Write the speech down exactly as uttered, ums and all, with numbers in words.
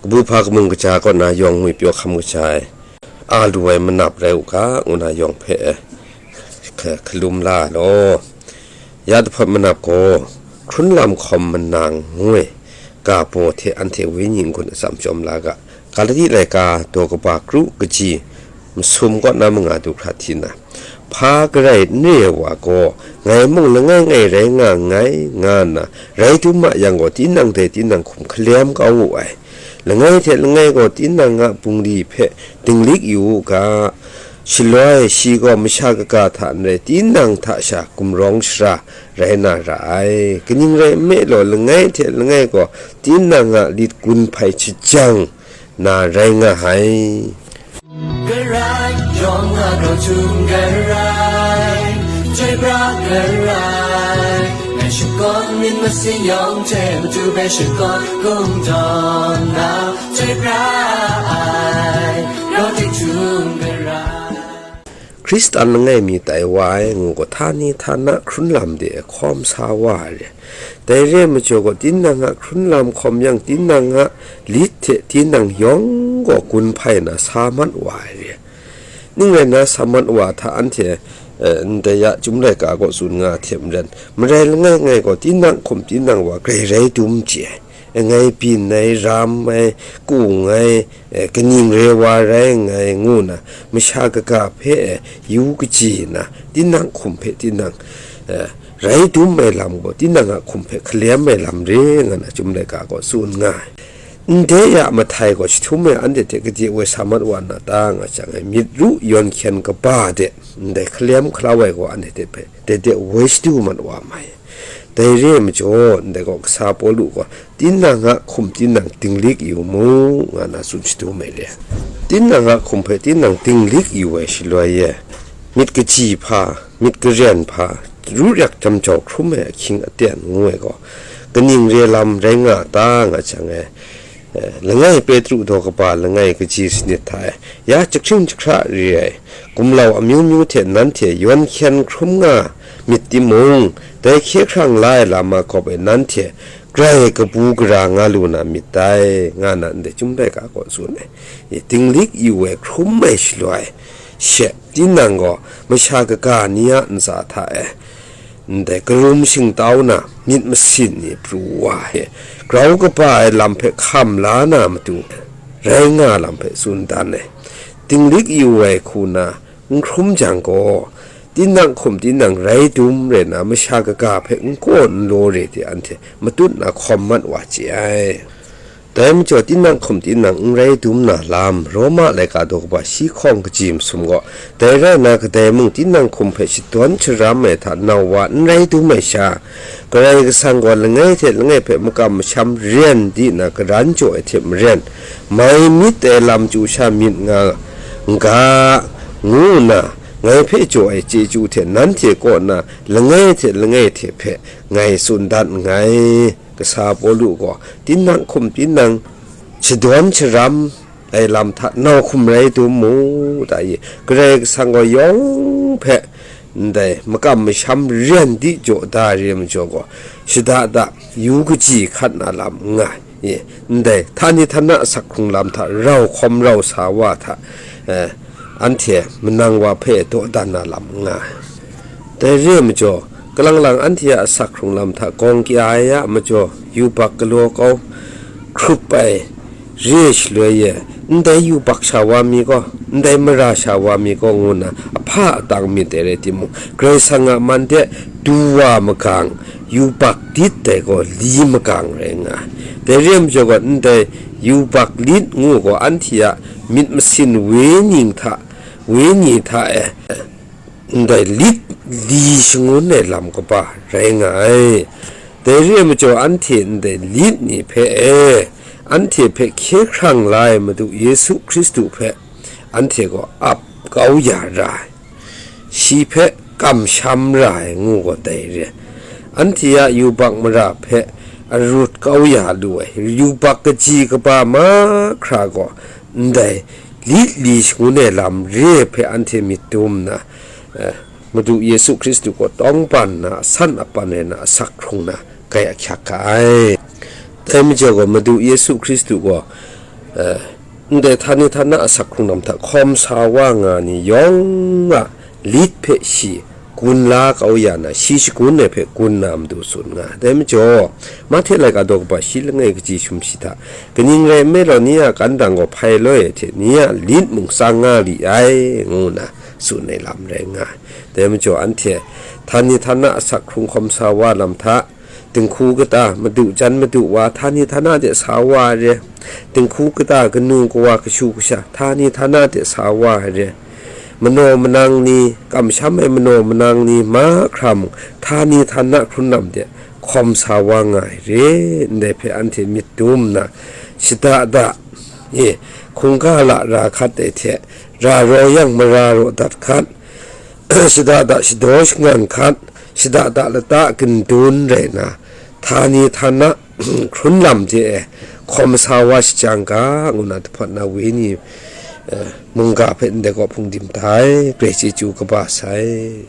Buhpa kamung kaja kaw na yawng ngwi pyaw hkam kaja ai, a lu ai manap rai u ga, ngu na yawng hpe, eh, hka-, hkalum la ai law. Ya dahpawt manap gaw, hkrun lam hkawm manang ngu ai ga baw hte anhte wenyi n-gun atsam chyawm la ga, Galati laika daw kaba kru kaji masum kaw na manga du hkra hti na, hpa garai n re ai wa gaw, ngai mung langai ngai rai nga nngai, nga nna, rai dum ma yang gaw, tinang dai tinang hkum hkalem kau wu ai. Langai hte langai gaw tinang a bungli hpe dinglik yu u ga, shaloi shi gaw masha kaga hta n rai, tinang hta sha gumrawng shara rai na ra ai. Kaning rai nme law, langai hte langai gaw tinang a lit gun hpai shajang na rai nga ai. Karai yawng a grau htum karai, chyoi pra karai, ngai shakawn myit masin yawng hte matu hpe shakawn kungdawn na, chyoi pra ai, grau htum karai. Hkristan langai mi tai wa ai ngu gaw, htani htana hkrun lam de ai hkawm sa wa ai re. Dai re ai majaw gaw, tinang a hkrun lam hkawm yang, tinang a lit hte tinang yawng gaw gun hpai na sa mat wa ai re. Ning rai nna, sa mat wa hta anhte, eh, ndai ya Chyum laika kaw tsun nga hte maren, marai langai ngai gaw, tinang hkum tinang wa grai rai dum chye ai. Ngai byin ai, ram ai, kung ai, eh, kaning re wa rai nngai, ngu na, masha kaga hpe, eh, yu kaji na, tinang hkum hpe tinang, eh, rai dum ai lam gaw, tinang a hkum hpe hkalem ai lam re, nga na Chyum laika gaw tsun nga ai. Ndai ya mahtai gaw, jahtum e anhte hte gade woi sa mat wa na ta, nga jang ai, myit ru yawn hkyen kaba de, ndai hkalem hkalau ai gaw, anhte hte hpe de de woi shadu mat wa mai. Dai re ai majaw, ndai gaw kasa Pawlu gaw, tinang a hkum tinang dinglik yu mu, nga na tsun shadu mai le. Tinang a hkum hpe tinang dinglik yu ai shaloi e, myit kaji hpa, myit karen hpa, ru yak jam jau hkrum ai ahkying aten ngu ai gaw, kaning re lam rai nga ta, nga jang ai. Eh, langai Petru daw kaba langai kaji sanit hta e, ya jahkring jahkra re ai, gumlau amyu myu hte nanhte yawn hkyen hkrum nga myit timung, dai hkye hkrang la ai lam a gawp e nanhte grai kabu gara nga lu na myit dai, nga na ndai Chyum laika kaw tsun ai. E, dinglik yu ai hkrum ai shaloi she, tinang gaw masha kaga ni a ntsa hta e, ndai karum shingtau na myit masin ni pru wa ai, grau kaba ai lam hpe hkam la na matu, rai nga lam hpe tsun dan ai. Dinglik yu ai hku na n hkrum jang gaw, tinang hkum tinang rai dum rai na, masha kaga hpe n kaw n law re de anhte matut na hkawm mat wa chye ai. Dai majaw, tinang hkum tinang n rai dum na lam, Roma laika daw kaba shi hkawng kaji masum gaw, dai rai na, kadai mung tinang hkum hpe shadawn sharam ai hta nau wa n rai dum ai sha, Karai Kasang gaw langai hte langai hpe makam masham ren di na karan jaw ai hte maren, mai myit ai lam chyu sha myit nga n ga, ngu nna, ngai hpe jaw ai chyeju hte nanhte kaw na langai hte langai hte hpe ngai tsun dat nngai. Kasa Pawlu gaw, tinang hkum tinang shadawn sharam ai lam hta nau hkum rai dum mu, ta i, Karai Kasang gaw yawng hpe ndai makam masham ren di jaw da re ai majaw gaw, shada da yu kaji hkat na lam n nga i, ndai htani htana asak hkrung lam hta rau hkawm rau sa wa hta, eh, anhte manang wa hpe dawdan na lam n nga ai. Dai re ai majaw, kalang lang anhte a asak hkrung lam hta gawng kya ai a majaw, yubak galaw kau hkrup ai re ai shaloi e, ndai yubak sha wa mi gaw, ndai mara sha wa mi gaw, ngu nna ahpa atang myit ai rai timung, Karai Kasang a man de du wa magang, yubak lit dai gaw li magang rai nga ai. Dai re ai majaw gaw, ndai yubak lit ngu gaw, anhte a myit masin wenyi hta, wenyi hta e, ndai lit li shangun ai lam kaba rai nga ai. Dai re ai majaw, anhte ndai lit ni hpe e, anhte hpe hkye hkrang la ai Madu Yesu Hkristu hpe anhte gaw ap kau ya ra ai, shi hpe kamsham ra ai ngu gaw dai re. Anhte a yubak mara hpe arut kau ya lu ai, yubak kaji kaba mahkra gaw ndai lit li shangun ai lam re hpe anhte myit dum nna, eh, Madu Yesu Hkristu gaw tawngban nna, asan apan rai nna, asak hkrung nna, kai ahkyak ga ai. Dai majaw gaw, Madu Yesu Hkristu gaw Ndai htani htana asak hkrung lam hta hkawm sa wa nga ni yawng a lit hpe shi gun la kau ya na, shi shagun ai hpe gun na matu tsun nga. Dai majaw, Mahte laika daw kaba shi langai kaji sumshi hta, kaning rai nme law, ni a kandang gaw hpai loi ai hte, ni a lit mung tsang nga li ai, ngu na tsun ai lam rai nga ai. Dai majaw, anhte htani htana asak hkrung hkawm sa wa lam hta, dinghku kata, madu jan madu wa, htani htana de sa wa ai re. Dinghku kata, kanu kawa, kashu kasha, htani htana de sa wa ai re. Manaw manang ni, kamsham ai manaw manang ni mahkra mung, htani htana hkrun lam de hkawm sa wa nga ai re. Ndai hpe anhte myit dum nna, shada da, e, hkungga lara hkat ai hte, ra raw yang mara raw dat hkat, shada da shadaw shangang hkat, shada da lata gindun rai na, htani htana hkrun lam hte e hkawm sa wa shajang ga, ngu na, dahpawt na wenyi, eh, mungga hpe ndai kaw hpung dim da ai, grai chyeju kaba sai.